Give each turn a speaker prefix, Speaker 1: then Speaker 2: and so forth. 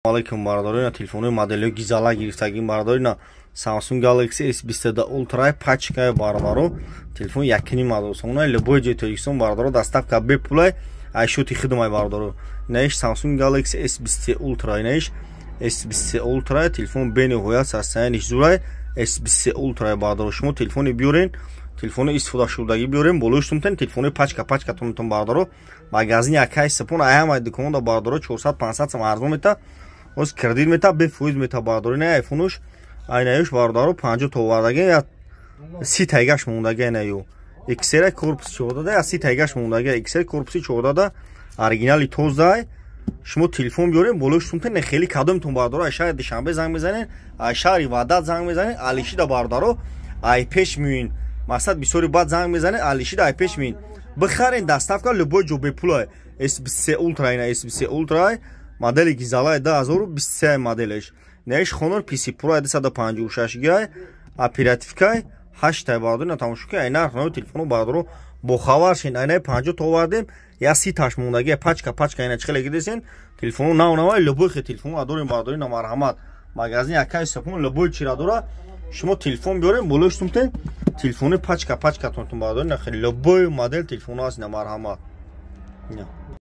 Speaker 1: Алейкум, бародаро. Телефонои моделҳои гизала гирифтагим, бародаро. Samsung Galaxy S22 Ultra пачкаи, бародаро, телефон якним мадосона. Любой ҷои Тоҷикистон, бародаро, доставка бепулай, ай шути хидмай, бародаро. Инаиш Samsung Galaxy S23 Ultra, инаиш S23 Ultra. Телефон бениҳоят состояниш зурай, S23 Ultra, бародаро. Шумо телефони биёрен, телефони истифодашудагӣ биёрем, болои шумтен телефони пачка пачкатонтон, бародаро. Магазини акай сапон ай ҳамаи дуконда, бародаро, 400-500 сом арзон мета, оз кредит мета, бефоиз мета, бародаро. Ина айфонуш, айнаюш, бародаро, 50 то овардаги, я 30 тайгаш мондаги. Айнаю XR корпус 14, я 30 тайгаш мондаги. XR корпуси 14, оригинали тоздай. Шумо телефон биёрем, болои шумтен хеле кадомтон, бародаро, ай шаҳри Душанбе занг мезанен, ай шаҳри Ваҳдат занг мезанен, Алишида, бародаро, ай пеш меоин. Мақсад, бисёри баъд занг мезанен, Алишида ай пеш меоин, бихарен, доставка любой ҷо бепула. S23 Ultra, ина S23 Ultra модели гизалаи 2023 моделеш. Неиш Honor PC Pro 256 гигай, оперативкай 8, бародаро. На тамошо ки ай нарх нави телефону, бародаро, бохабар шин. Айнаи 50 то овардем, я 30 таш мондаги, пачка пачка. Ина чихеле гидесен, телефону нав навай, любой хе телефону адорем, бародаро. На марҳамат, магазин акай сапон любой чира дора. Шумо телефон биёрем, болои шумтен телефони пачка пачкатонтон, бародаро. На хеле любой модел телефону аст. На марҳамат.